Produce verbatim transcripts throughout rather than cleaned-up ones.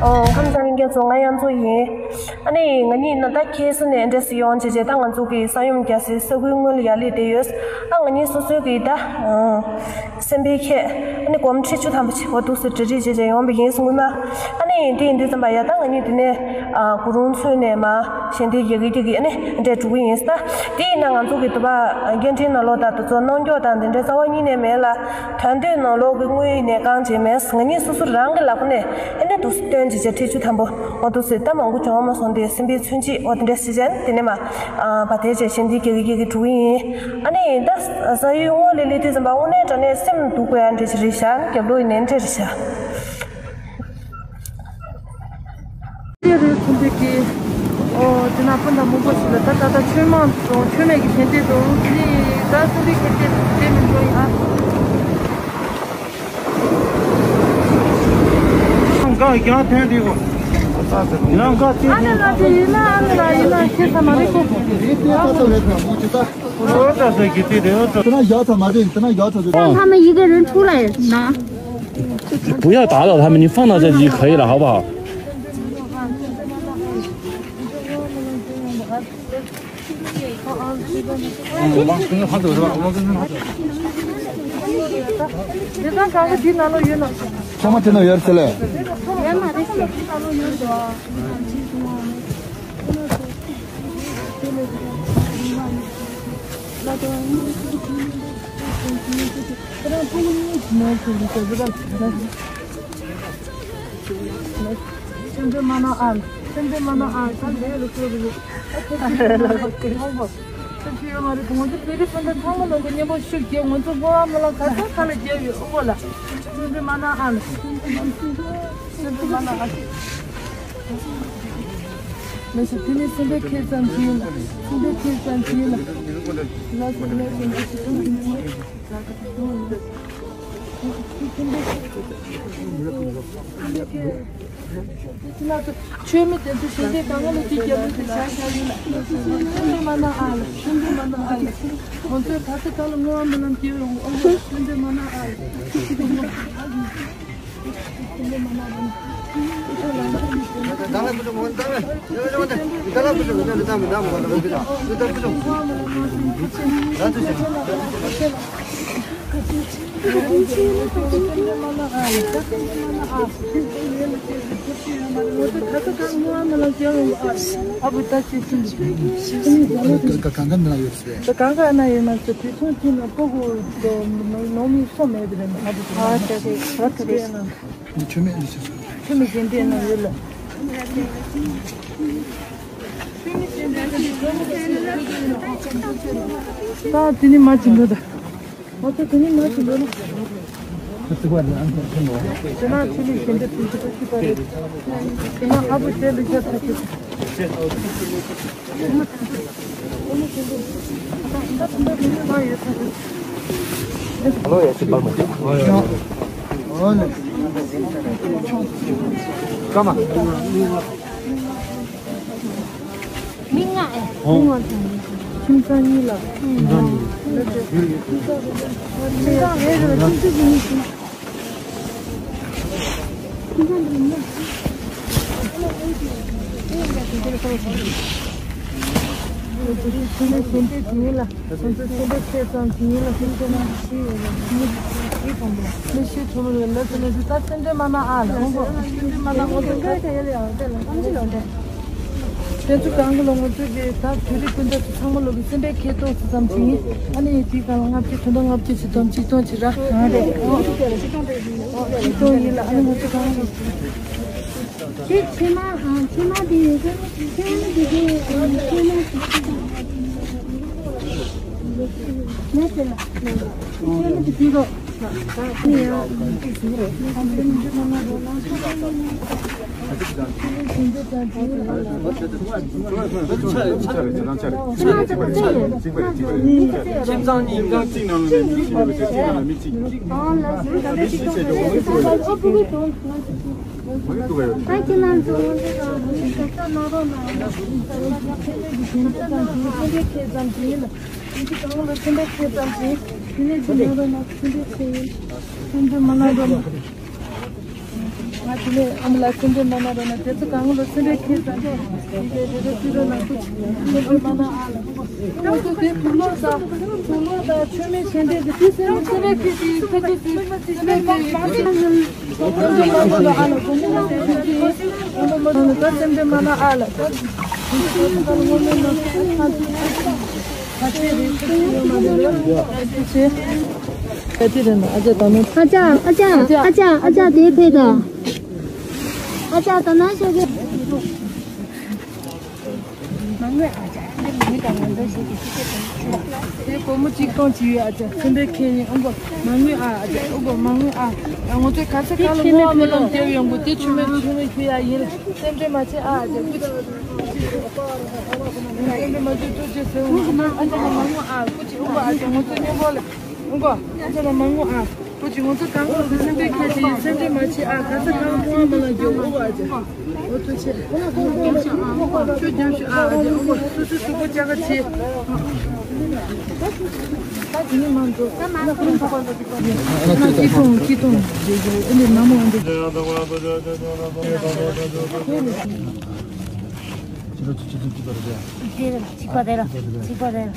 ཨོ། ཁམས་བཟང་ལྷན་རྒྱས་ཚོ། ང་གཡང་མཚོ་ཡིན། ཨ་ནི་ང་གཉིས་ན་ད་ཁ་སང་ནས་འདྲ་སི་ཡོང་བྱས་བྱས། ད་ང་ཚོ་གི་ས་ཡོམ་རྒྱག་སའི་ས་ཁུལ་སྔོན་ལ་ཡར་སླེབས་བསྡད་ཡོད། ཨ། ང་གཉིས་སོ་སོའི་གི་ད་སེམས་པའི་ཁྱད། ཨ་ནི་སྒོར་མོ་ཁྲི་བཅུ་ཐམ་པ་ཅིག་འོ་འདུག་སེ་གྲ་སྒྲིག་བྱས་བྱས་ཡོང་བ་ཡིན་སྔོན་མ། ཨ་ནི་དེ་ཡིན་དུས་ཙམ་པ་ཡ། ད་ང་གཉིས་དེ་ནས་གུ་རུ་མཚོན་ནས་མར་ཞལ་འདེབས་རྒྱག་གི་རྒྱག་གི། ཨ་ནི་འདྲ་འགྲོ་གི་ཡིན། ད་དེ་ཡིན་ན་ང་ཚོ་གི་དུ་བ་སྐད་འཕྲིན་ནང་ལོགས་ད་དུ་ཚོ་གནོང་འགྱོག་དང་དེ་འདྲའི་རྩ་བ་ཉིད་ནས་མེད་ལ། དོན་དུ་ནང་ལོགས་ཀྱི་དངུལ་ནས་གང་བྱས་མེད། ང་གཉིས་སོ་སོ་རང་གི་ལག་པ་ནས་ཨེ་ནས་འདུག་སྟོན་ཅི་བྱས་ཁྲི་བཅུ་ཐམ་པ་འོ་འདུག་སེ། ད་མང་པོ་བྱུང་བ་མ་སོང་སྟེ་སེམས་པའི་མཚོན་བྱེད་འོ་དེ་འདྲ་སེ་བྱས་དེ་ནས་མར་བ་དེ་བྱས་ཞལ་འདེབས་རྒྱག་གི་རྒྱག་གི་འགྲོ་གི་ཡིན། ཨ་ནི་ད་ས་ཡུལ་སྔོན་ལ་སླེབས་དུས་ཙམ་པ་དངོས་གནས་དྲང་གནས་སེམས་སྡུག་དགོས་ཡ་འདྲ་ཅིག་རེད་ཤག་རྒྱབ་ལོགས་ཡིན་ནའི་འདྲ་རེད་ཤག་དེ་རུ་ཐོན་དུས་ཀྱི། ཨོ། དེ་ན་སྤུན་ཟླ་མང་པོ་ཞིག་ལ་ད་ད་ལྟ་ཆོས་མང་དང་ཆོས་མེད་ཀྱི་ཞལ་འདེབས་དང་། དེ་ནས་ད་སེམས་པའི་ཁྱད་དེ་དེ་མི་འགྲོ་ཡིན་ཨ། འགག་རྒྱང་འཐེན་དེ་གོ། ཡང་འགག་དེ། ཨ་ནེ་ལ་དེ་ཡིན་ན། ཨ་ནེ་ལ་ཡིན་ན་ཁྱེད་ཚ་མ་རེད་ཁོ། རོ་ད་ཟེར་གི་དེ་རེད། དེ་ན་ཡག་ཚ་མ་རེད། དེ་ན་ཡག་ཚ་རེད། 让他们一个人出来拿。 不要打扰他们，你放到这里就可以了，好不好？ ཚང་མ་དེ་ན་ཡོད་ཟེར་ལེ། སེམས་ཁྲལ་མ་གནང་ཨ། སེམས་ཁྲལ་མ་གནང་ཨ། ད་ལས་ལ་སྐྱོ་གི་ཡོད། ཨ་ཁྱེད་ཀྱི་ལ་ལ་སྐྱོ་གི་ཡོད། ད་ཁྱེད་ཡོད་མ་རེད། ང་ཚོ་བོད་རིགས་སྤུན་ཟླ་ཚང་མ་ལ་གི་མཉམ་པོ་ཤུགས་རྒྱབ། ང་ཚོ་སྔོན་མ་ལ་ག་ས་ག་ལ་རྒྱབ་ཡོད། ཨོ་ལ་སེམས་ཁྲལ་མ་གནང་ཨ་ལ། སེམས་ཁྲལ་མ་གནང་ཨ། ལགས་སོ། དེ་ནི་སེམས་པའི་ཁེ་ཙམ་གྱིས་ལ། སེམས་པའི་ཁེ་ཙམ་གྱིས་ལ། ལགས་སོ་ལགས་སོ། ང་ཚོ་ཚང་མ་ཆོས་མེད་དེ་ཚོ་ཞལ་འདེབས་གང་ག་ལ་དེ་རྒྱབ་ལོགས་དེ་བཞག་བཞག་ཡིན་ལ། སེམས་ཁྲལ་མ་གནང་ཨ་ལ། སེམས་ཁྲལ་མ་གནང་ཨ་ལ། ང་ཚོས་ད་ལྟ་ད་ལ་བསྔོ་བ་སྨོན་ལམ་རྒྱབ་ཡོང་། ཨོ་སེམས་ཁྲལ་མ་གནང་ཨ་ལ། སེམས་ཁྲལ་མ་གནང་ཨ་ལ། གང་ག་ན་ཡོད་སྲིད། གང་ག་ན་ཡོད་མ་ཟད། དུས་ཚོད་ཀྱི་ནང་ཕྲུ་གུ་དང་ནང་མི་སོ་མེད་པ་རེད། ཨ་ཅག་གི་རོ་ཐུ་རེད། ཁྱོད་མི་ལི་ཆུ་སོ། ཁྱོད་མི་གཞན་དེ་ན་ཡོད་ལ། ད་དེ་ནི་མ་ཅི་འདོད་ད། ཨོ་ད་དེ་ནི་མ་ཅི་འདོད་ན། དེ་ན་ཆུ་ལུད་གཞན་དེ་ཕུལ་ཅི་ད་ཅི་པ་རེད། དེ་ན་ཨ་བུ་དེ་ལུད་ཆ་ཐག་གི། མི་ལྔ་ཨེ། མི་ལྔ་དང་། ཁྱིམ་ཚང་གཉིས་ལ། ཁྱིམ་ཚང་རེ་རེ་ལ་ཁྱིམ་ཚང་གཉིས་ཤིག་མི་ཤི་ཁྲོམ་རེ་ལ་སེམས་ཁྲལ་མ་གནང་ཨ་ལ། ཁོང་ཚོ་སེམས་ཁྲལ་མ་གནང་ཨ་ལ། ཁོང་ཚོ་སེམས་ཁྲལ་མ་གནང་། ཁོང་ཚོ་ག་རེ་ཡོད་ལ་ཡང་དེ་ལ་ཁམས་ཅི་ལོ་འདྲ། དེ་ཚོ་གང་གི་ལོ་ང་ཚོ་གི་ད་བོད་རིགས་སྤུན་ཟླ་ཚོ་ཚང་མ་ལོ་གི་སེམས་པའི་ཁེ་ཏོག་ཙམ་ཅིག་ཡིན། ཨ་ནི་དེའི་སྒང་ལ་ལྔ་བཅུ་དོན་དག་ལྔ་བཅུ་ཞིག་དང་ཆིག་སྟོང་ཅིག་ར། ཨ་རེད། ཨོ་ཆིག་སྟོང་ཡིན་ལ། ཨ་ནི་ང་ཚོ་གང་གི་ལོ། ཁྱེད་ཕྱེ་མ་ཨ་ཕྱེ་མ་དེ་ཡོད་ཀྱི་ཕྱེ་མ་དེ་དེ་ཕྱེ་མ་ནས་ཟེར་ལ་ཕྱེ་མ་དེ་དེ་རོ། ཁྱིམ་ཚང་གཉིས་ཀ་གཅིག་ནང་ལ་མི་གཅིག་ནང་ལ་མི་གཅིག་མི་གཅིག་བྱས་ཀྱང་མི་གཅིག་པ་རེད། ད་ཁྱེད་རང་ཚོ་ང་ཚོ་གང་ལ་ཞབས་ཞུ་གནང་རོགས་གནང་། ཞབས་ཞུ་གནང་རོགས་གནང་། ཁྱེད་ཚང་གི་ཡིན་ལ། ཁྱེད་ཚང་ལ་ཁྱེད་ཚང་གི་ཡིན། དེ་ནས་ཅི་གནང་རོགས་གནང་། ཁྱེད་ཚང་གི་ཡིན། ཁྱེད་ཚང་མ་གནང་རོགས་གནང་། ང་དེ་ནས་ཨ་མ་ལགས་སེམས་ཁྲལ་མ་གནང་རོགས་གནང་། དེ་ཚོ་གང་ལ་སེམས་ཁྲལ་ཁྱེར་ཙང་དེ་འདྲའི་དེ་འདྲ་བརྩི་རོགས་གནང་། སྐུ་མཁྱེན། སེམས་ཁྲལ་མ་གནང་ཨ་ལགས། ང་ཚོ་དེ་བུ་ལོག་དང་བུ་ལོག་དང་མཆོད་མེ་ཞལ་འདེབས་ཀྱི་དུས་སེམས་ཁྲལ་ཁྱེར་ཏེ་ཁ་ཅིག་དེ་སེམས་ཁྲལ་ཁྱེར་ཏེ་སེམས་ཁྲལ་མ་གནང་ཨ་ལགས། དགོངས་པ་མ་ཚོམ་ཞིག་སེམས་ཁྲལ་མ་གནང་ཨ་ལགས། ཨ་ཅག་ཨ་ཅག་ཨ་ཅག་ཨ་ཅག་དེ་ཕེབས་དང་། ཨ་ཅག་ད་ནང་ཤོག་གི། དེ་སྒོར་མོ་གཅིག་སྟོང་གཅིག་ཡོད། ཨ་ཅག་ཚེ་འཕེལ་མཁན་ཡིན། ཨོ་མ་དངུལ་ཨ། ཨ་ཅག་ཨོ་མ་དངུལ་ཨ། ང་ཚོས་ག་ཚོད་ག་ལ་དངུལ་ཨ་མ་ལོང་སྟེར་ཡོང་གི། དེ་ཆུ་མེད་ཆུ་མེད་ཁྱོད་ཡ་ཡིན། སེམས་ཁྲལ་མ་བྱེད་ཨ། ཨ་ཅག་སྐུ་མཁྱེན། སེམས་ཁྲལ་མ་བྱེད། ཐུགས་རྗེ་ཆེ། ཨ་ཅག་ལ་མ་དངུལ་ཨ། སྐུ་མཁྱེན། ཨོ་མ་ཨ་ཅག་ང་ཚོ་མཉམ་པོ་ལ། ཨོ་མ་ཨ་ཅག་ལ་མ་དངུལ་ཨ། སྐུ་མཁྱེན། ང་ཚོ་གང་ག་ལ་སེམས་ཁྲལ་ཁྱེར་ཏེ་སེམས་ཁྲལ་མ་བྱེད་ཨ། ག་ཚོད་ག་ལ་དངུལ་ཨ་མ་ལོང་རྒྱོབ། ཨོ་མ་ཨ་ཅག་ཨོ་ཐུགས་རྗེ་ཆེ། ཁྱོད་རྒྱབ་ཤོག་ཨ། ཨ་ཅག་ཨོ་མ་སོ་སོའི་གཟུགས་པོ་བཅག་ག་བྱེད། ད་དེ་ནས་མ་འགྲོ། ཨ་ན་ཁོ་རང་ཐོག་པ་ལ་འདི་པ། ཨ་ན་སྐྱིད་ཐོང་སྐྱིད་ཐོང་། ཨེ་འདི་མ་མོ་ཨ་འདི། དེ་ལ་གཅིག་པ་དེ་ལ་གཅིག་པ་དེ་ལ།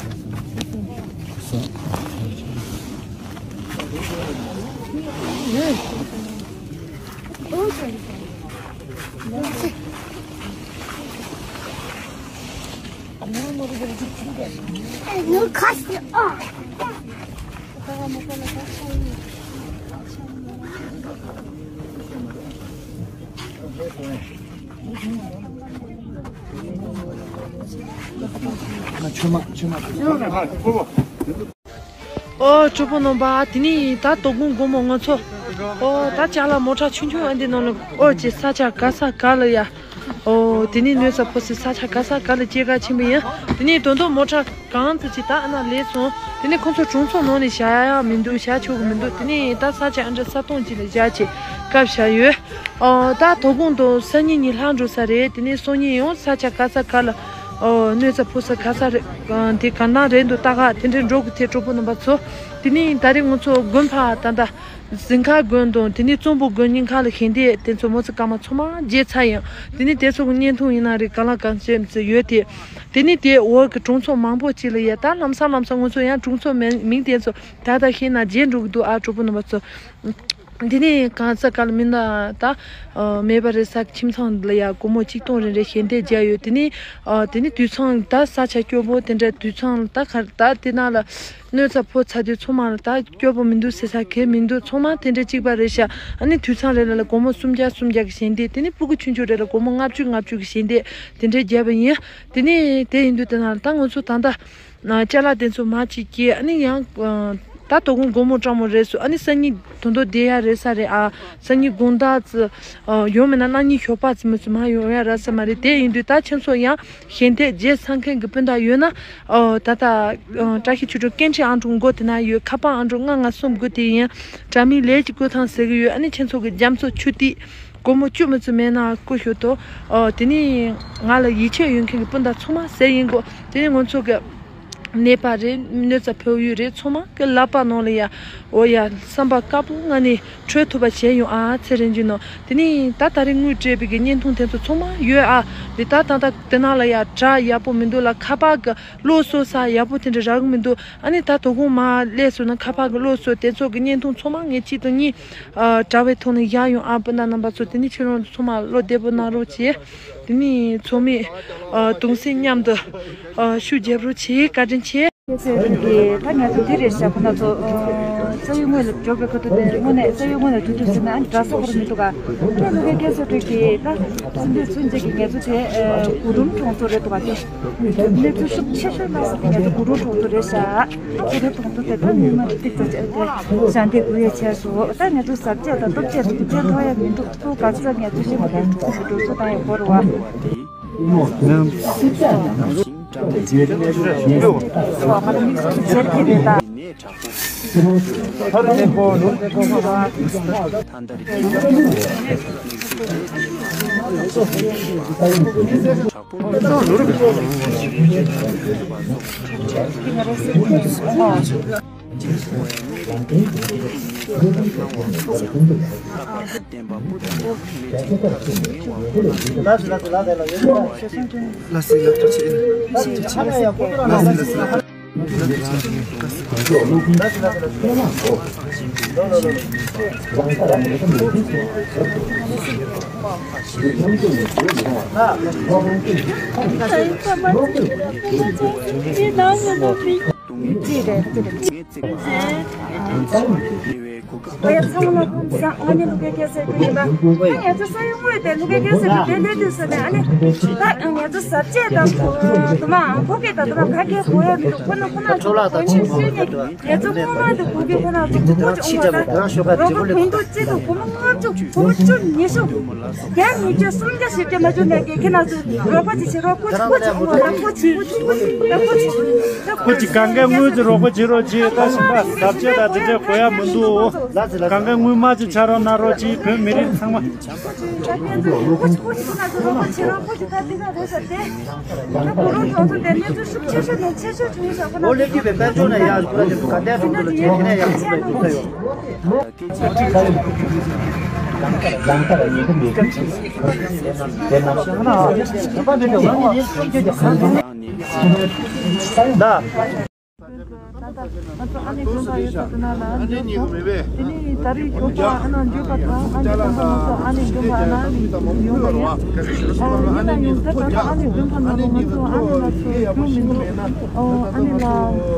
ཨོ་གྲོགས་པོ་རྣམ་པ། དེ་ནས་ད་དོ་དགོང་དགོང་མོ་ང་ཚོ། ཨོ་ད་ཅ་ལག་མོ་ཊ་ཆུང་ཆུང་ཨ་འདི་ནང་ལ། ཨོ་ཅེ་ས་ཆ་ག་ས་ག་ལ་ཡ། ཨོ་དེ་ནས་གནོད་འཚེ་ཕོག་སའི་ས་ཆ་ག་ས་ག་ལ་སྐྱེལ་ག་ཕྱིན་པ་ཡིན། དེ་ནས་དོན་དག་མོ་ཊ་གང་ཙམ་ཅིག་ད་ཨ་ན་ལས་སོང་། དེ་ནས་ཁོང་ཚོ་གྲོང་ཚོ་ནང་ནས་བཞག་ཡ་མི་འདུག་བཞག་ཆོག་གི་མི་འདུག་དེ་ནས་ད་ས་ཆ་ཨ་འདྲ་ས་སྟོང་ཅིག་ལ་བཞག་བྱས་བཀབ་བཞག་ཡོད། ཨོ་ད་དོ་དགོང་དང་སང་ཉིན་གཉིས་ལྷག་འགྲོ་ས་རེད། དེ་ནས་སང་ཉིན་ཡང་ས་ཆ་ག་ས་ག་ལ། ཨོ་གནོད་འཚེ་ཕོག་ས་ག་ས་རེད། ཨ་དེ་ག་ན་རེད་འདུག་ལྟ་ག་དེ་འདྲའི་འགྲོ་གི། དེ་གྲོགས་པོ་རྣམ་པ་ཚོ། དེ་ནས་ད་རེས་ང་ཚོ་དགོན་པ་ད་ལྟ་གཟིམ་ཁང་དགོན་དང་དེ་ནས་གཙང་པོ་དགོན་གཉིས་ཁག་ལ་ཞལ་འདེབས་དེ་ཚོ་མོ་ཙི་ཀ་མ་ཚང་མ་མཇལ་ཚར་ཡང་། དེ་ནས་དེ་ཚོ་གི་བརྙན་ཐུང་ཡིན་ན་རེད། ག་ལ་གང་བྱས་ཡོད་དེ། དེ་ནས་དེ་འོག་གི་གྲོང་ཚོ་མང་པོ་ཅིག་ལ་ཡ་ད་ལམ་སང་ལམ་སང་ང་ཚོ་ཡང་གྲོང་ཚོ་མིང་མིང་དེ་ཚོ་ད་ལྟ་ཤེས་ན་བརྗེད་འགྲོ་གི་འདུག་ཨ་གྲོགས་པོ་རྣམ་པ་ཚོ། དེ་ནས་གང་ས་ག་ལ་མིན་ན་ད་མེད་པ་རེད་ས་ཁྱིམ་ཚང་ལ་ཡ་སྒོར་མོ་གཅིག་སྟོང་རེ་རེ་ཞལ་འདེབས་བརྒྱབ་ཡོད། དེ་ནས་དེ་ནས་དུད་ཚང་ད་ས་ཆ་སྐྱོ་པོ་དེ་འདྲ་དུད་ཚང་ད་ག་ད་དེ་ན་ལ་གནོད་འཚེ་ཕོག་ཚར་དུས་ཚང་མ་ལ་ད་སྐྱོ་པོ་མི་འདུག་ཟེར་ས་གལ་མི་འདུག་ཚང་མ་དེ་འདྲ་གཅིག་པ་རེད་ཤག་ཨ་ནི་དུད་ཚང་རེ་རེ་ལ་སྒོར་མོ་སུམ་བརྒྱ་སུམ་བརྒྱ་གི་ཞལ་འདེབས། དེ་ནས་སྤུ་གུ་ཆུང་ཆུང་རེ་ལ་སྒོར་མོ་ལྔ་བཅུ་ལྔ་བཅུ་གི་ཞལ་འདེབས་དེ་འདྲ་བརྒྱབ་པ་ཡིན། དེ་ནས་དེ་ཡིན་དུས་དེ་ན་ད་ང་ཚོ་ད་ལྟ་ཅ་ལག་དེ་ཚོ་མར་ཅིག་སྐྱེལ། ཨ་ནི་ཡང་ད་དོ་དགོང་དགོང་མོ་སྤྲང་མོ་རེད་སོ། ཨ་ནི་སང་ཉིན་དོན་དོ་བསྡད་ཡ་རེད་ས་རེད་ཨ། སང་ཉིན་དགོང་དག་ཙི་ཡོང་མེད་ན་གནངས་ཉིན་ཞོགས་པ་ཙི་མི་ཚོ་མར་ཡོང་ཡ་རེད་ས་མ་རེད། དེ་ཡིན་དུས་ད་ཁྱེད་ཚོ་ཡང་ཞལ་འདེབས་བརྗེད་ཚར་མཁན་གྱི་སྤུན་ཟླ་ཡོད་ན། ཨོ་ད་ལྟ་བཀྲ་ཤིས་ཆོས་སྒྲོན་སྐད་འཕྲིན་ཨང་གྲངས་མགོ་དེ་ན་ཡོད། ཁ་པར་ཨང་གྲངས་ལྔ་ལྔ་གསུམ་དགུ་དེ་ཡིན། དྲ་མིག་ལས་ཀྱི་བསྐོས་ཐང་ཟེར་གི་ཡོད། ཨ་ནི་ཁྱེད་ཚོ་གི་རྒྱ་མཚོ་ཆུ་ཐིགས་སྒོར་མོ་བཅུ་མི་ཚོ་མེད་ན་བསྐུར་ཤོག་དོ། ཨོ་དེ་ནི་ང་ལ་ཡིད་ཆེས་ཡོད་མཁན་གྱི་སྤུན་ཟླ་ཚང་མ་ཟེར་ཡིན་གོ། དེ་ནི་ང་ཚོ་གི་ནད་པ་རེད། གནོད་འཚེ་ཕོག་ཡུལ་རེད། ཚང་མ་གི་ལག་པ་ནང་ལ་ཡ་འོ་ཡ་བསམ་པ་དཀར་པོ་ངང་ནས་འཕྲོད་ཐུབ་པ་བྱས་ཡོང་ཨ། ཚེ་རིང་ཅུ་ནོ། དེ་ནས་ད་ད་རེས་དངུལ་སྤྲད་པའི་གི་བརྙན་ཐུང་དེ་ཚོ་ཚང་མ་ཡོད་ཨ། དེ་ད་ད་ད་དེ་ནང་ལ་ཡ་དྲ་ཡག་པོ་མི་འདུག་ལ། ཁ་པར་གི་གློག་གསོག་ས་ཡག་པོ་དེ་འདྲ་རག་གི་མི་འདུག་ཨ་ནི་ད་དོ་དགོང་མར་སླེབས་སོང་ན་ཁ་པར་གི་གློག་གསོག་དེ་ཚོ་གི་བརྙན་ཐུང་ཚང་མ་ངས་གཅིག་དང་གཉིས་ཨ་དྲ་བའི་ཐོག་ནས་བཞག་ཡོང་ཨ། སྤུན་ཟླ་རྣམ་པ་ཚོ། དེ་ནས་ཁྱེད་རང་ཚོ་ཚང་མ་བློ་བདེ་པོ་གནང་རོགས་བྱེད། དེ་ནས་ཚོགས་མི་ཨ་གདུང་སེམས་མཉམ་དུ་ཨ་ཤུགས་རྒྱབ་རོགས་བྱེད། བཀའ་དྲིན་ཆེ། ཁྱེད་ཚོའི་རིང་གི་ད་ང་ཚོ་འདི་རེད་ཤག་ཁོ་ན་ཚོ་ས་ཡུལ་དངོས་ལ་འབྱོར་བའི་ཁ་ཐུག་དེ་དངོས་གནས་ས་ཡུལ་དངོས་ལ་འགྲོ་དུས་ཟེར་ན་ཨ་ནི་འདྲ་ས་ཁོ་ར་མི་འདུག་ག་ཁྱེད་ཚོ་གི་སྐད་ཚོད་རིག་གི་ད་སེམས་པའི་ཚུན་ཆད་ཀྱི་ང་ཚོ་དེ་གུ་རུམ་གྲོང་ཚོ་རེད་འདུག་ག་དེ་གནས་ཚུལ་ཤུགས་ཆེ་ཤོས་ལ་ས་དེ་ང་ཚོ་གུ་རུམ་གྲོང་ཚོ་རེད་ཤག་གུ་རུམ་གྲོང་ཚོ་དེ་ད་ཉི་མ་ཏིག་ཙམ་བྱས་ཏེ་ཞལ་འདེབས་དགོས་ཡ་བྱས་སོ། ད་ང་ཚོ་ཟབ་ཆས་དང་སྟོབས་ཆས་དེ་ཚོ་ཐོག་ཡ་མི་འདུག་ཚོ་ག་ཚོད་ང་ཚོ་ཤེས་མ་ཐུབ་ཚོ་གི་འགྲོ་ཚོ་བཏང་ཡ་བོར་བ། ཨ་ཡ་ཚང་མ་ལ་སྐུ་ཁམས་བཟང་། ང་ནི་ལུ་གུའི་སྐྱ་སེར་ཁུལ་ཡིན་པ། ཨ་ང་ཚོ་ས་ཡོམ་དངོས་དེ་ལུ་གུའི་སྐྱ་སེར་ཁུལ་དེ་སླེབས་དུས་ས་ནས་ཨ་ནི་ད་ང་ཚོ་ཟབ་ཆས་དང་དུ་མ་ཕོ་སྐད་དང་དུ་མ་ག་གེ་གོ་ཡ་མི་འདུག་ཁོ་ན་ཁོ་ན་ཚོ་གོ་ཆེན་ཤོད་ནས་ང་ཚོ་ཁོ་ན་དུ་གོ་གེ་ཁོ་ན་ཚོ་གོ་ཆེ་འོང་བ་ད་རོགས་པ་གོང་ཐོག་གཅིག་དང་སྒོར་མོ་ལྔ་བཅུ་སྒོར་མོ་བཅུ་ཉི་ཤུ། བརྒྱ་ཉིས་བརྒྱ་སུམ་བརྒྱ་ཞིག་སྤྲད་མ་བཅུག་ནས་ཀྱི་ཁྱེད་རྣམ་ཚོ་རོགས་པ་ཅིག་བྱེད་རོགས། ཁོ་ཅིག་ཁོ་ཅིག་ཁོ་ཅིག་ཁོ་ཅིག་ཁོ་ཅིག་ཁོ་ཅིག་ཁོ་ཅིག་ཁོ་ཅིག་གང་ག་དངུལ་གྱི་རོགས་པ་བྱེད་རོགས་གྱིས། ད་ཞིམ་པ་ཟབ་ཆས་དང་དེ་འདྲའི་གོ་ཡ་མི་འདུག་གང་ག་དངུལ་མ་ཅིག་ཆ་རོགས་གནང་རོགས་གྱིས། བོད་མི་རིགས་ཚང་མ། ཁོ་ཅིག་ཁོ་ཅིག་ཁོ་ཅིག་ཁོ་ཅིག་ཁོ་ཅིག་ཁོ་ཅིག་ད་དེ་ག་རེད་ཟེར་ཏེ། ད་གུ་རུ་གྲོང་ཚོ་དེ་གནས་ཚུལ་ཤུགས་ཆེ་ཤོས་ནས་ཆེ་ཤོས་བྱུང་ཡོད་ས་ཁོ་ན། ཨོ་ལེགས་ཀྱི་བེད་སྤྱོད་ནས་ཡག་ག་དེ་ག་དེ་གྲོང་ཚོ་ལ་ཁྱེད་ཀྱི་ནས་ཡག་ག་ཡོད། ཨོ་ཨ་ནི་ལ་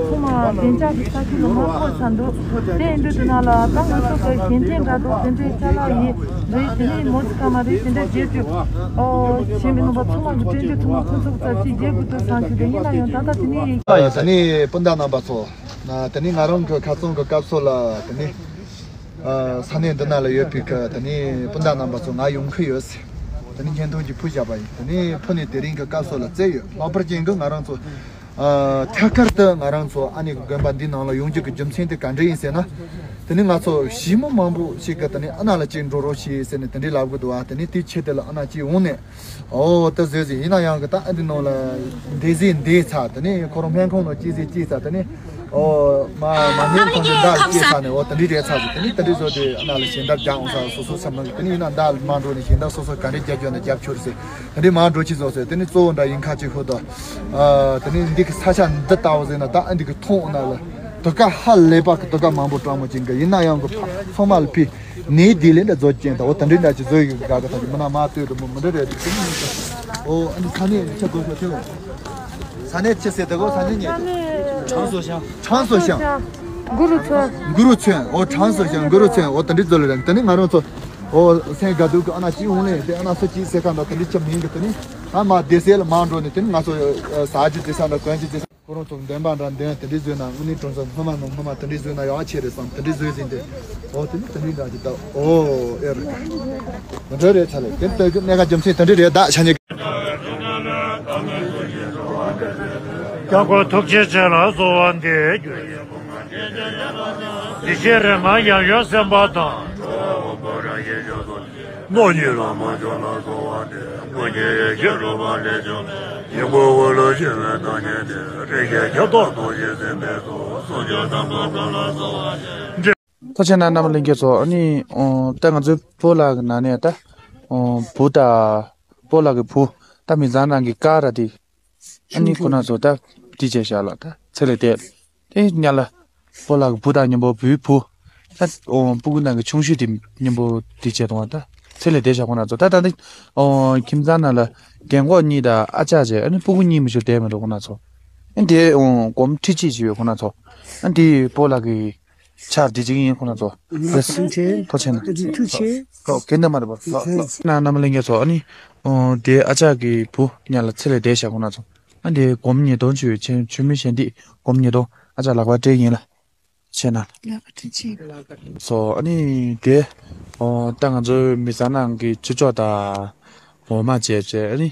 ཁོ་མ་བདེ་འཇགས་ཀྱི་ས་ཁུལ་ལ་མ་འཁོར་ས་འདུག་དེ་ཡིན་དུས་དུ་ན་ལ་ད་ང་ཚོ་གི་གཞན་བརྟེན་འདྲ་འདུག་དེ་འདྲའི་ཅ་ལག་ཡིན་རེད། དེ་ནས་མོ་ཙི་ཀ་མ་རེད། དེ་འདྲ་བརྗེད་དུས་ཨོ་བྱེད་མི་ནུས་པ་ཚང་མ་གི་དྲན་རྒྱུ་ཐུབ་ན་ཁོ་ཚོ་ཚ་ཅིག་རྒྱལ་དགོས་དུས་སང་ཞིག་དེ་ཡིན་ན་ཡང་ད་ལྟ་དེ་ནས་ཡིན། ད་ནི་སྤུན་ཟླ་རྣམ་པ་ཚོ། ད་ནི་ང་རང་གི་ཁ་སང་གི་སྐབས་སུ་ལ་དེ་ནི་ས་གནས་འདི་ན་ལ་ཡོད་པའི་གི་དེ་ནི་སྤུན་ཟླ་རྣམ་པ་ཚོ་ང་ཡོང་གི་ཡོད་ཟེར། དེ་ནི་བརྙན་ཐུང་ཅིག་ཕུལ་བཞག་པ་ཡིན། དེ་ནི་ཕུལ་ནས་དེ་རིང་གི་སྐབས་སུ་ལ་བཙལ་ཡོད། ལྷག་པར་ཅན་གི་ང་རང་ཚོ། ཨ། ཐད་ཀར་དུ་ང་རང་ཚོ་ཨ་ནི་དགོན་པ་འདི་ནང་ལ་ཡོང་རྒྱུ་གི་རྒྱུ་མཚན་དེ་ག་འདྲ་ཡིན་ཟེར་ན། དེ་ནི་ང་ཚོ་ཞི་མོ་མང་པོ་ཞིག་གིས་དེ་ནི་ཨ་ན་ལ་གཅིག་འགྲོ་རོགས་བྱེད་ཟེར་ནས་དེ་འདྲའི་ལབ་གི་འདུག་ཨ། དེ་ནི་དེའི་ཆེད་དུ་ལ་ཨ་ན་གཅིག་འོང་ནས། ཨོ་ད་བཟོས་ཟིན་ཡིན་ན་ཡང་གི་ད་ཨ་འདི་ནང་ལ་འདས་ཟིན་འདས་ཚར། དེ་ནི་ཁོ་རང་སྨན་ཁང་ནང་སྐྱེས་ཟིན་སྐྱེས་ཚར། དེ་ནི་ཨོ་མ་མ་ནེ་ཁང་གི་འདར་སྐྱེས་ཚར་ནས་ཨོ་དེ་འདྲའི་རེད་ཚར་ཟིན། དེ་ནི་དེ་འདྲའི་བཟོ་དེ་ཨ་ན་ལ་ཞལ་འདར་རྒྱག་འོང་ས་སོ་སོ་སེམས་ནང་གི། དེ་ནི་ཡིན་ན་འདར་མ་འགྲོ་ནས་ཞལ་འདར་སོ་སོ་ག་འདྲའི་རྒྱག་རྒྱུ་ན་རྒྱབ་ཆོར་ཟེར། དེ་འདྲའི་མ་འགྲོ་ཅི་བཟོ་ཟེར། དེ་ནི་གཙོ་བོ་འདྲ་ཡིན་ཁ་ཅིག་ཤོད་དོ། ཨ་དེ་ནི་འདི་གི་ས་ཆ་འདི་ལྟ་བུ་ཟེར་ན་ད་ཨ་འདི་གི་མཐོང་ན་ལ་དུ་ཀ་ཧ་ལས་པ་གི་དུ་ཀ་མང་པོ་སྤྲང་མོ་ཅན་གི་ཡིན་ན་ཡང་གི་ཚང་མ་ལ་ཕི་ནས་དེ་ལས་འདྲ་བཟོ་ཅན་ད་འོ་དེ་འདྲའི་འདྲ་ཅི་བཟོ་ཡི་གི་དགའ་གི་ད་ཅི་མི་ན་མ་ལྟོས་དུ་མོ་མི་འདྲ་རེད། དེ་ནི་ཨོ་ཨ་འདི་ས་གནས་ཆ་གོ་ཤོ་ཐེ་ས་གནས་ཆི་ཟེར་དུ་གོ་ས་གནས་ཉེ་དུ་ཁྲང་སོ་ཤང་། གུ་རུ་ཚོན། གུ་རུ་ཚོན། ཨོ་ཁྲང་སོ་ཤང་གུ་རུ་ཚོན། ཨོ་དེ་འདྲའི་བཟོ་ལ་རེད། དེ་ནི་ང་རང་ཚོ། ཨོ་སེང་ག་དུ་གི་ཨ་ན་ཅི་འོང་ལེ་དེ་ཨ་ན་སུ་ཅི་སེ་ཁ་འདྲ་དེ་འདྲི་ཆབ་མིན་གི། དེ་ནི་ཨ་མ་སྡེ་སེ་ལ་མ་འགྲོ་ནས་དེ་ནི་ང་ཚོ་ཟ་རྒྱུ་དེ་ས་འདྲ་གོན་རྒྱུ་དེ་ས་ཁོ་རང་ཚོ་འདོན་པ་འདྲ་འདོན་དེ་འདྲི་བཟོས་ན་དངོས་གནས་གྲོང་ཚོ་སྔོན་མ་ནང་སྔོན་མ་དེ་འདྲི་བཟོས་ན་ཡག་ཆེ་རེད་བསམ། དེ་འདྲི་བཟོས་ཟིན་ཏེ་ཨོ་དེ་ནི་དེ་འདྲི་འདྲ་ཅི་ད་ཨོ་ཨེ་རེད། དེ་འདྲ་རེད་ཚ་ལེ། དེ་ལྟ་གི་གནད་འགག་རྒྱུ་མཚན་དེ་འདྲི་རེད། ད་ཆ་ཉེ་རྒྱལ་པོ་ཐུགས་རྗེ་ཆེ་ལ་གསོལ་བ་འདེབས་རྒྱུ་ཡིན། དེ་ཕྱིར་རེ་ང་ཡང་ཡོད་སེམས་པ་དང་། ནོ་ཉི་ལ་མ་འཇོག་ལ་གསོལ་བ་འདེབས། ཀུན་གྱི་ཡེ་ཤེས་རོལ་པ་ལས་བྱུང་བའི། ཡི་གུ་འོད་ལ་ཞི་བའི་ཐང་ཆེན་ཏེ། རིགས་ཀྱི་ཁྱབ་བདག་རྡོ་རྗེ་སེམས་དཔའི་ཚོགས། སུམ་ཅུ་ཐམ་པ་ཀུན་ལ་གསོལ་བ་འདེབས། ཐུགས་རྗེ་ཆེ་གནམ་ལྷ་མོ་ལྷན་རྒྱས་ཚོ། ཨ་ནི་ད་ང་ཚོའི་སྤོ་ལགས་ཀྱི་ནང་ནས་ད་བུ་དང་སྤོ་ལགས་ཀྱི་བུ་ད་མི་ཚང་ནང་གི་ཀ་ར་དེ། ཨ་ནི་ཁོ་ན་ཚོ་ད་དེ་བྱས་བཞག་ལ་ད་ཚེ་ལས་འདས། དེ་ཉ་ལ་སྤོ་ལགས་ཀྱི་བུ་དང་མཉམ་པོ་བུའི་བུ། ད་ཨོ་སྤུ་གུ་ནང་གི་ཆུང་ཤོས་དེ་མཉམ་པོ་དེ་བྱས་དང་ད་ཚེ་ལས་འདས་བཞག་ཁོ་ན་ཚོ། ད་ད་ནི་ཨོ་ཁྱིམ་ཚང་ནང་ལ་རྒན་གོག་གཉིས་དང་ཨ་ཅག་བྱས། ཨ་ནི་སྤུ་གུ་གཉིས་མི་ཞིག་བསྡད་མི་འདུག་ཁོ་ན་ཚོ། ཨ་ནི་དེ་ཨོ་སྒོར་མོ་ཁྲི་གཅིག་བྱས་ཡོད་ཁོ་ན་ཚོ། ཨ་ནི་དེ་སྤོ་ལགས་ཀྱི་ཆར་འདི་གཅིག་ཡིན་ཁོ་ན་ཚོ། ཐུགས་རྗེ་ཆེ། ཐུགས་རྗེ་ཆེ་གནང་། ཐུགས་རྗེ་ཆེ། ལགས་སོ། གན་ད་མ་རེད་པ། ལགས་ལགས། ན་རྣམ་པ་ལྷན་རྒྱས་ཚོ། ཨ་ནི་ཨོ་དེ་ཨ་ཅག་གི་བུ་ཉ་ལ་ཚེ་ལས་འདས་བཞག་ཁོ་ན་ཚོ། ཨ་དེ་སྒོར་མོ་ཉིས་སྟོང་བྱས་ཡོད། ཆེ་ཆུ་མིག་ཞལ་འདི་སྒོར་མོ་ཉིས་སྟོང་ཨ་ཅག་ལག་པ་སྤྲད་ཡིན་ལ། ཆེ་ན། ལག་པ་སྤྲད་ཆེ། སོ་ཨ་ནི་དེ་ཨོ་ད་ང་ཚོའི་མི་ཚང་ནང་གི་ཆུ་ལྕོག་དང་འོ་མ་བྱས་བྱས། ཨ་ནི་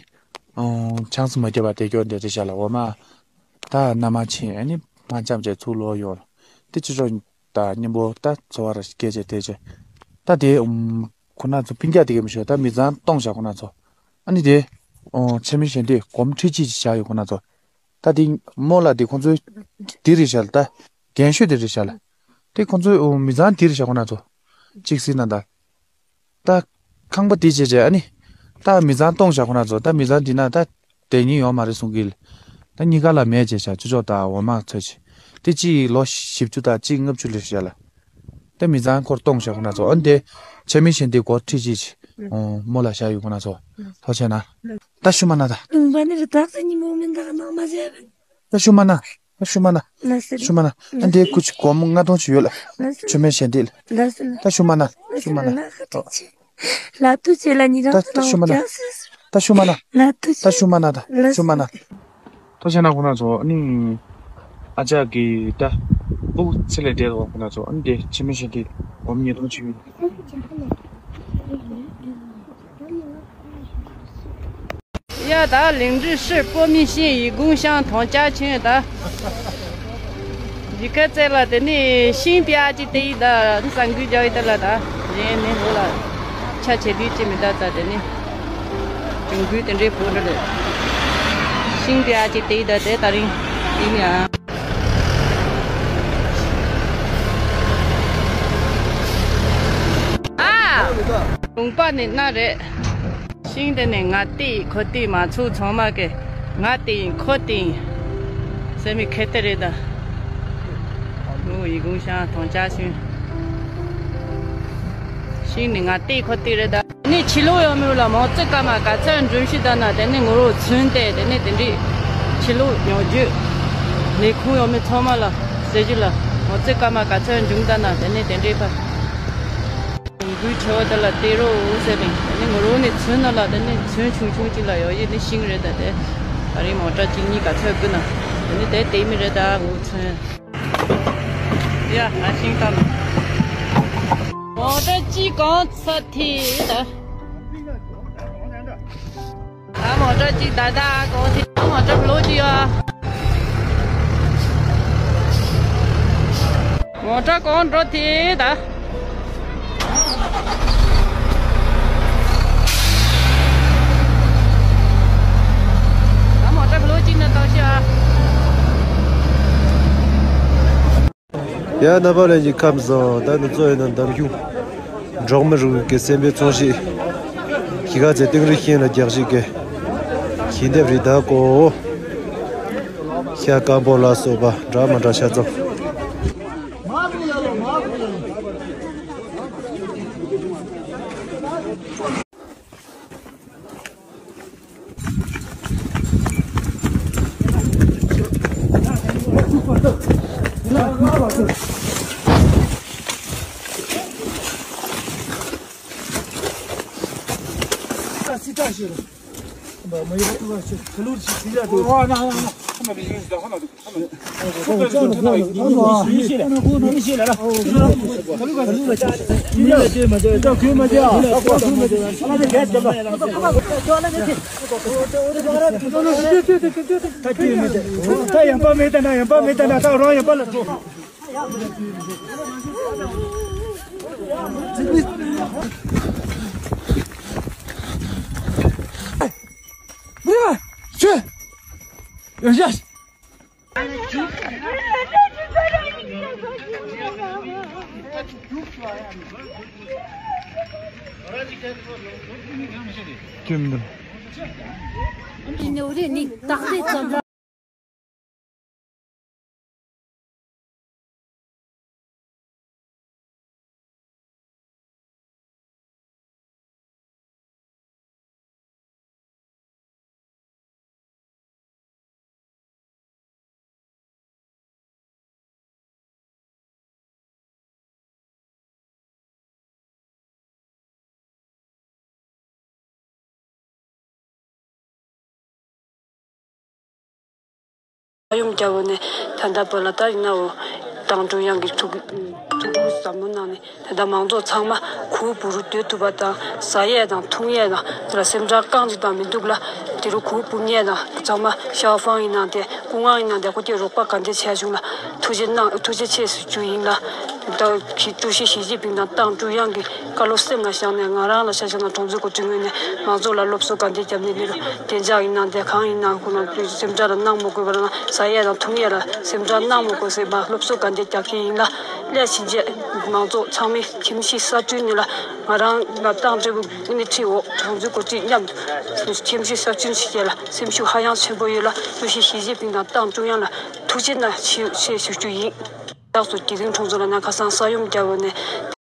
ཨོ་ཆང་ས་མ་བརྒྱབ་པ་དེ་སྐྱོ་འདི་རེད་ཤག་ལ། འོ་མ་ད་ན་མ་ཆེ། ཨ་ནི་མ་འཆམ་བྱས་ཚུར་ལོག་ཡོང་། དེ་ཆུ་ལྕོག་དང་མཉམ་པོ་ད་འཚོ་བ་ར་སྐད་ཆ་དེ་བྱས། ད་དེ་ཨུམ་ཁོ་ན་ཚོ་སྤུན་ཀྱག་དེ་གས་མི་ཤོད་ད་མི་ཚང་སྟོང་བཞག་ཁོ་ན་ཚོ། ཨ་ནི་དེ་ཨོ་ཆེ་མི་གཞན་དེ་སྒོར་མོ་ཁྲི་གཅིག་ཅིག་བཞག་ཡོད་ཁོ་ན་ཚོ། ད་དེ་རྨོ་ལགས་དེ་ཁོ་ཚོའི་དེ་རེད་ཤག་ལ། ད་རྒན་ཤོས་དེ་རེད་ཤག་ལ། དེ་ཁོང་ཚོའི་མི་ཚང་དེར་བཞག་ཁོ་ན་ཚོ། གཅིག་སྲིད་ན་ད། ད། ཁང་པ་དེ་བྱས་བྱས་ཨ་ནི། ད་མི་ཚང་སྟོང་བཞག་ཁོ་ན་ཚོ། ད་མི་ཚང་དེ་ན་ད། དེ་ཉིད་ཡོང་མ་རེད་གསུང་གི། ད་གཉིས་ཀ་ལ་མེད་བྱས་བྱས་ཅོ་ཅོག་ད་འོ་མ་ཚོད་བྱས། དེ་གཅིག་ལོ་བཞི་བཅུ་ད་གཅིག་ལྔ་བཅུ་ལས་བཞག་ལ། ད་མི་ཚང་སྐོར་སྟོང་བཞག་ཁོ་ན་ཚོ། ཨ་ནི་དེ། ཆེ་མི་ཤེས་དེ་སྒོ་ཁྲིད་ཅིག་བྱས། མོ་ལ་བཞག་ཡོད་ཁོ་ན་ཚོ། ཐོག་ཆེ་ན། ད་ཤུ་མ་ན་ད། ལུང་པ་ནི་རི་དྭགས་སེ་ཉི་མོ་མིན་ད་ག་ནང་མ་བྱས། ད་ཤུ་མ་ན། ད་ཤུ་མ་ན། ལ་སེ་ལ། ཤུ་མ་ན། ཨ་འདྲའི་ཀུ་ཅི་སྒོར་མོ་ལྔ་སྟོང་ཅིག་ཡོད་ལ། ལ་སེ་ཆུ་མེད་ཞལ་འདེབས་ལ། ལ་སེ་ལ། ད་ཤུ་མ་ན། ཤུ་མ་ན། ལ་ཁ་ཏིག་ཅི། ལ་ཏུ་ཅེ་ལ་ཉི་རང་ད་ད་ཤུ་མ་ན། ད་ཤུ་མ་ན། ལ་ཏུ་ད་ཤུ་མ་ན་ད། ལ་ཤུ་མ་ན། ད་ཤ་ན་ཁོ་ན་ཚོ་ཨ་ནི། ཨ་ཅག་གི་ད། སྤུ་གུ་ཚེ་ལས་འདས་ཐོག་ཁོ་ན་ཚོ་ཨ་ནི་དེ་ཆུ་མེད་ཞལ་འདེབས་སྒོར་མོ་ཉིས་སྟོང་ཅིག་ཡོད། ཡ་ད་ལིང་ཀྲི་ཧྲི་པོ་མི་ཤིང་ཡི་གུང་ཤང་ཐོང་ཅ་ཆུན་ད། འཇིགས་ཁ་རྩེ་ལ་དེ་ནི་ཤིང་པ་ཅི་དེ་ཡི་ད་ནི་ས་འགུལ་རྒྱག་ཡི་ད་ལ་ད། རེད་ནི་ལོ་ལ་ཆ་ཆེ་དུས་ཅི་མི་ད་ད་དེ་ནི་གྱོང་གུད་དེ་འདྲའི་བུ་འདྲ་རེད། ཤིང་པ་ཅི་དེ་ཡི་ད་དེ་ད་རིང་ཡིན་ཡ། ཨ། ལུང་པ་ནི་ན་རེད། ཤིང་དེ་ནི་ང་དེ་ཡིན་ཁོ་དེ་ཡིན་མ་ཚུགས་ཚང་མ་གི་ང་དེ་ཡིན་ཁོ་དེ་ཡིན་ཟེར་མི་ཁེ་ཏེ་རེད་ད། ངོ་ཡི་གུང་ཤང་ཐོང་ཅ་ཤིང་། ཤིང་ནི་ང་དེ་ཁོ་དེ་རེད་ད། ནི་ཕྱི་ལོགས་ཡོང་མི་ལ་མང་ཚེ་ཀ་མ་ག་ཚད་འགྲུལ་བཞུད་ད་ན་དེ་ནི་ངོ་རོ་ཚུན་ཏེ་དེ་ནི་དེ་འདྲི། ཕྱི་ལོགས་ཉོ་རྒྱུ། ལས་ཁུངས་ཡོང་མི་ཚང་མ་ལ་ཟེར་རྒྱུ་ལ་མང་ཚེ་ཀ་མ་ག་ཚད་འབྱུང་ད་ན་དེ་ནི་དེ་འདྲི་པ། གུའི་ཁྲོད་དེ་ལ་དེ་རོ་ཟེར་ནས་དེ་ནི་ངོ་རོ་ནི་ཚུན་ན་ལ་དེ་ནི་ཚུན་ཆུང་ཆུང་ཅིག་ལ་ཡོད་ཡིན་ནི་ཤིང་རེད་ད་དེ། ད་རིང་མོ་ཊ་གཅིག་གཉིས་ག་ཚོད་དགོས་ན་དེ་ནི་དེ་དེ་མི་རེད་ད་ངོ་ཚུན། ཡ་ང་ཤིང་ཏམ། མོ་ཊ་གཅིག་གང་ཚ་ཐི་ད། ད་མོ་ཊ་གཅིག་ད་ད་གང་ཐི་ད་མོ་ཊ་ལོ་གཅིག་ཡ། མོ་ཊ་གང་འགྲོ་ཐི་ད། ད་མོ་ཊ་ལོ་གཅིག་ན་ད་ཤ། ཡ་རྣམ་པ་ལྷན་རྒྱས་ཁམས་བཟང་། ད་ནི་གཙོ་ཡིན་ན་འདམ་གཞུང་འབྲོག་མི་རིགས་ཀྱི་སེམས་པའི་ཚོང་གཞིས་ཁྱི་ཁ་ཚེ་སྟེང་རི་ཤིང་ལ་རྒྱག་ཞིག་གི་ཁྱི་འདེབས་རི་དྭགས་གོ། ཤ་སྐམ་པོ་ལ་སོགས་པ་འདྲ་མ་འདྲ་ཆ་ཚང་། ད་ཡང་པ་མེད་ད་ན་ཡང་པ་མེད་ད་ན་ད་རང་ཡང་པ་ལ་འགྲོ། ཡོམ་རྒྱལ་པོ་ནས་ད་ལྟ་བོད་ལ་ད་ཡིན་ནའོ། ཏང་ཀྲུང་དབྱང་གི་ཐུགས་ཐུགས་ཁུར་ཟབ་མོ་གནང་ནས་ད་ལྟ་མང་ཚོགས་ཚང་མ་གུར་བུ་རུ་སྡོད་ཐུབ་པ་དང་ཟ་ཡས་དང་འཐུང་ཡས་དང་དེ་ལ་སེམས་ཁྲལ་རྐང་གཅིག་དང་མི་འདུག་ལ། དེ་རུ་གུར་བུ་ཉལ་དང་ཚང་མ་ཤའོ་ཧྥང་ཡིན་ནང་དེ་ཀུང་ཨང་ཡིན་ནང་དེ་ཁོ་ཀྱི་རོགས་པ་ག་འདྲ་བྱས་བྱུང་ལ་ཐུགས་རྗེ་གནང་ཐུགས་རྗེ་ཆེ་ཞུ་རྒྱུ་ཡིན་ལ། ད་ཀྲུའུ་ཞི་ཞི་ཅིན་ཕིང་དང་ཏང་ཀྲུང་དབྱང་གི་བཀའ་སློབ་སེམས་ལ་བཞག་ནས་ང་རང་ལ་ཤ་ཤ་ན་གྲོང་ཚོའི་འགོ་ཁྲིད་ངོས་ནས་མང་ཚོགས་ལ་སློབ་གསོ་ག་འདྲ་བརྒྱབ་ནས་ནི་རུ་བདེ་འཇགས་ཡིན་ནང་དེ་གང་ཡིན་ནང་ཁོ་ན་སེམས་ཁྲལ་ལ་གནང་མི་དགོས་པ་རང་ཟ་ཡས་དང་འཐུང་ཡས་ལ་སེམས་ཁྲལ་གནང་མི་དགོས་ཟེར་མ་སློབ་གསོ་ག་འདྲ་རྒྱག་གི་ཡིན་ལ། ལས་བྱེད་མང་ཚོགས་ཚང་མས་ཁྱིམ་གཞིས་གསར་སྐྲུན་ནི་ལ་ང་རང་ལ་ཏང་ཀྲི་པུའུ་སྣེ་ཁྲིད་འོག་གྲོང་ཚོའི་འགོ་ཁྲིད་མཉམ་དུ་ཁྱིམ་གཞིས་གསར་སྐྲུན་བྱེད་ཡས་ལ་སེམས་ཤུགས་ཧ་ཡང་ཆེན་པོ་ཡོད་ལ། དངོས་གཞི་ཞི་ཅིན་ཕིང་དང་ཏང་ཀྲུང་དབྱང་ལ་ཐུགས་རྗེ་གནང་ཞེས་ཞུ་རྒྱུ་ཡིན། རྟགས་སུ་དགེ་འདུན་གྲོང་ཚོ་ལ་ནང་ཁ་སང་ས་ཡོམ་བརྒྱབ་པ་ནས་